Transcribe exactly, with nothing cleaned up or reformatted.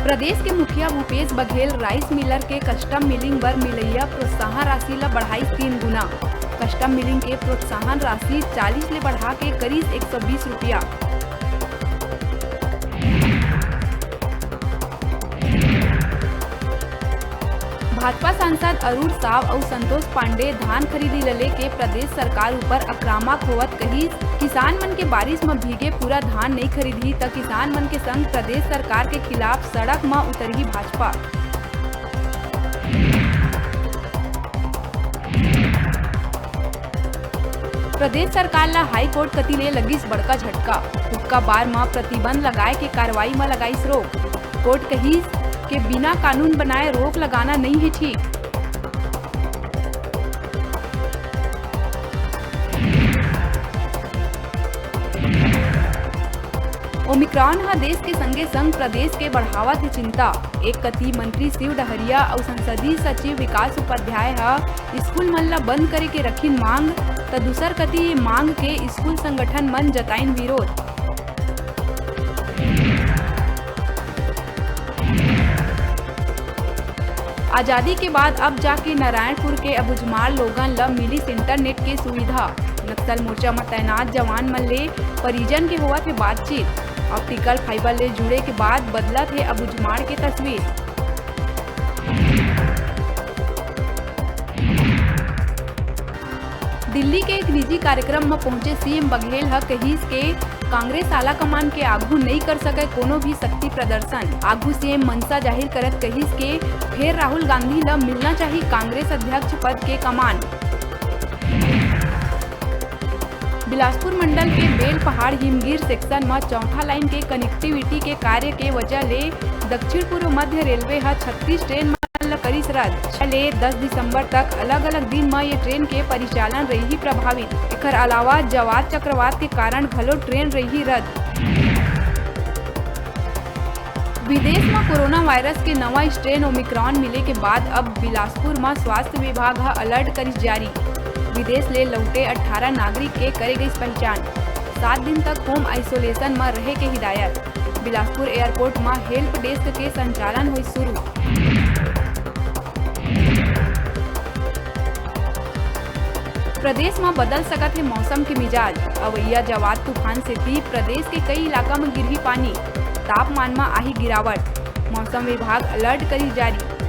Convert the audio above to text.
प्रदेश के मुखिया भूपेश बघेल राइस मिलर के कस्टम मिलिंग बर मिलइया प्रोत्साहन राशि ल बढ़ाइस तीन गुना। कस्टम मिलिंग के प्रोत्साहन राशि चालीस ले बढ़ा के करिस एक सौ बीस रुपया। भाजपा सांसद अरुण साव अउ संतोष पांडे धान खरीदी ल लेके प्रदेश सरकार ऊपर आक्रामक होवत कहिस, किसान मन के बारिश म भीगे पूरा धान नइ खरीदही त किसान मन के संग प्रदेश सरकार के खिलाफ सड़क म उतरही भाजपा। प्रदेश सरकार ल हाई कोर्ट कति ले लगिस बड़का झटका। हुक्का बार म प्रतिबंध लगाए के कार्रवाई म लगाइस रोक। कोर्ट कहिस के बिना कानून बनाए रोक लगाना नइ हे ठीक। ओमिक्रॉन ह देश के संगे संग प्रदेश के बढ़ावत हे चिंता। एक कति मंत्री शिव डहरिया अउ संसदीय सचिव विकास उपाध्याय ह स्कूल मन ल बंद करे के रखिन मांग, त दूसर कति ये मांग के स्कूल संगठन मन जताइन विरोध। आजादी के बाद अब जाके नारायणपुर के अबुझमाड़ लोगन ल मिलिस इंटरनेट के सुविधा। नक्सल मोर्चा म तैनात जवान मन ले परिजन के होवत हे बातचीत। ऑप्टिकल फाइबर ले जुड़े के बाद बदलत हे अबुझमाड़ के तस्वीर। दिल्ली के एक निजी कार्यक्रम म पहुंचे सीएम बघेल ह कहिस के कांग्रेस आलाकमान के आघू नइ कर सकय कोनो भी शक्ति प्रदर्शन। आघू सीएम मंशा जाहिर करत कहिस के फेर राहुल गांधी ल मिलना चाही कांग्रेस अध्यक्ष पद के कमान। बिलासपुर मंडल के बेलपहाड़ हिमगिर सेक्शन म चौथा लाइन के कनेक्टिविटी के कार्य के वजह ले दक्षिण पूर्व मध्य रेलवे ह छत्तीस ट्रेन मन ल करिस रद्द। छह ले दस दिसंबर तक अलग-अलग दिन म ये ट्रेन के परिचालन रइही प्रभावित। एखर अलावा जवाद चक्रवात के कारण घलो ट्रेन रइही रद्द। विदेश म कोरोना वायरस के नवा स्ट्रेन ओमिक्रॉन मिले के बाद अब बिलासपुर म स्वास्थ्य विभाग ह अलर्ट करिस जारी। विदेश ले लौटे अट्ठारह नागरिक के करे गइस पहचान। सात दिन तक होम आइसोलेशन म रहे के हिदायत। बिलासपुर एयरपोर्ट म हेल्प डेस्क के संचालन होइस शुरू। प्रदेश म बदल सकत हे मौसम के मिजाज। अवइया जवाद तूफान सेती प्रदेश के कई इलाका म गिरही पानी, तापमान म आही गिरावट। मौसम विभाग अलर्ट करिस जारी।